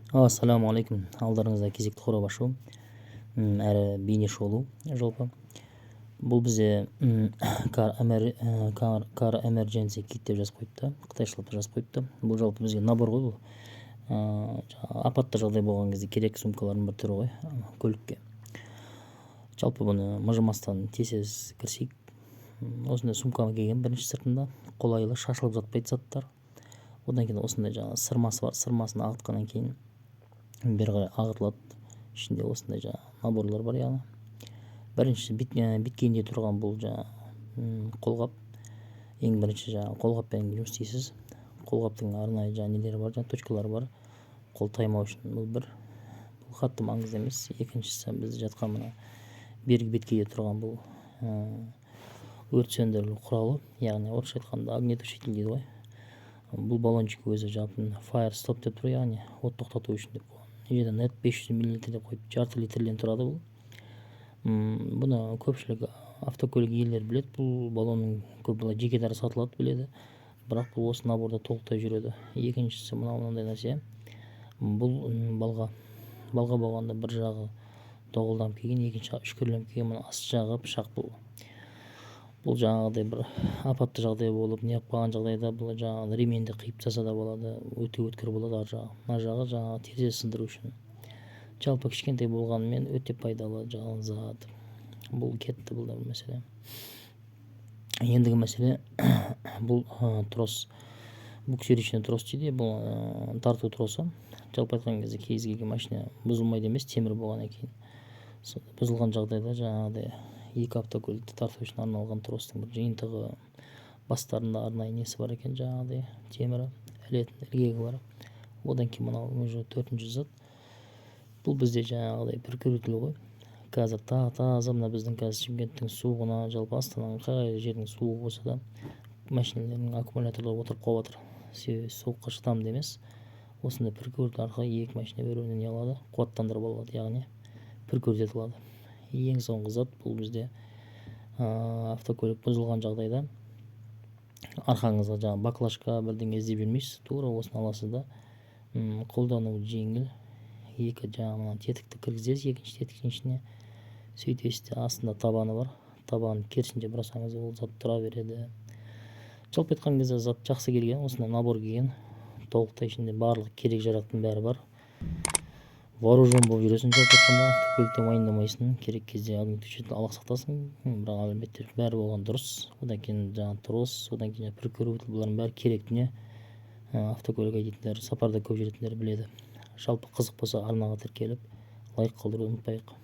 Ассалаумағалейкум! Алдарыңызда кезекті қорап ашу әрі бейне шолу. Жалпы, бұл бізде car emergency kit деп жазып қойыпты, қытайшалап жазып қойыпты. Бұл жалпы бізге набор ғой. Бұл жаңағы апатты жағдай болған кезде керек сумкалардың бір түрі ғой көлікке. Жалпы, бұны мыжымастан тез тез кірісейік. Осындай сумка келген. Бірінші, сыртында қолайлы, шашылып жатпайды заттар. Одан кейін осындай жаңағы сырмасы бар. Сырмасын ағытқаннан кейін бері қарай ағытылады. Ішінде осындай жаңағы наборлар бар, яғни бірінші беткейінде тұрған бұл жаңағы қолғап. Ең бірінші жаңағы қолғаппен жұмыс істейсіз. Қолғаптың арнайы жаңағы нелері бар, жаңағы точкалары бар, қол таймау үшін. Бұл бір, бұл қатты маңызды емес. Екіншісі, бізде жатқан мына бергі беткейде тұрған бұл өрт сөндіру құралы, яғни орысша айтқанда огнетушитель дейді ғой. Бұл баллончик өзі жалпы fire stop деп тұр, яғни от тоқтату үшін деп қойған. Мына жерде нет 500 миллилитр деп қойып, жарты литрден тұрады бұл. Бұны көпшілік автокөлік иелері біледі. Бұл баллонның көп былай жеке дара сатылады, біледі, бірақ бұл осы наборда толықтай жүреді. Екіншісі, мынау мынандай нәрсе. Бұл балға. Балға болғанда, бір жағы доғылданып келген, екінші жағы үшкірленіп келген. Мына асты жағы пышақ. Бұл жаңағыдай бір апатты жағдай болып, не қылып қалған жағдайда, бұл жаңағы ременді қиып тастаса да болады, өте өткір болады ар жағы. Мына жағы жаңағы терезе сындыру үшін. Жалпы, кішкентай болғанымен, өте пайдалы жаңағы зат. Бұл кетті, бұл да бір мәселе. Ендігі мәселе, бұл трос, буксировочный трос дейді. Бұл тарту тросы. Жалпы айтқан кезде, кез келген машина бұзылмайды емес, темір болғаннан кейін. Бұзылған жағдайда жаңағыдай екі автокөлікті тарту үшін арналған тростың бір жиынтығы. Бастарында арнайы несі бар екен, жаңағыдай темірі ілетін ілгегі бар. Одан кейін мынау уже төртінші зат. Бұл бізде жаңағыдай прикуриватель ғой. Қазір таза мына біздің қазір Шымкенттің суығына, жалпы Астананың қай жердің суығы болса да, машиналардың аккумуляторлары отырып қалып жатыр, себебі суыққа шыдамды емес. Осындай прикуриватель арқылы екі машина бір біріне не қылады, қуаттандырып алады, яғни прикурить ете алады. Ең соңғы зат, бұл бізде автокөлік бұзылған жағдайда арқаңызға жаңағы баклажка, бірдеңе іздеп жүрмейсіз, тура осыны аласыз да. Қолдану жеңіл. Екі жаңағы мына тетікті кіргізесіз екінші тетіктің ішіне, сөйтесіз де, астында табаны бар, табанын керісінше бұрасаңыз, ол зат тұра береді. Жалпы айтқан кезде, зат жақсы келген. Осындай набор келген толықтай, ішінде барлық керек жарақтың бәрі бар. Вооружен болып жүресің. Жалпы айтқанда, автокөлікте уайымдамайсың. Керек кезде огнетушитель ала сақтасың, бірақ әлбетте бәрі болған дұрыс. Одан кейін жаңағы трос, одан кейін прикуриватель, бұлардың бәрі керек дүние. Автокөлік айдайтындар, сапарда көп жүретіндер біледі. Жалпы, қызық болса, арнаға тіркеліп, лайк қалдыруды ұмытпайық.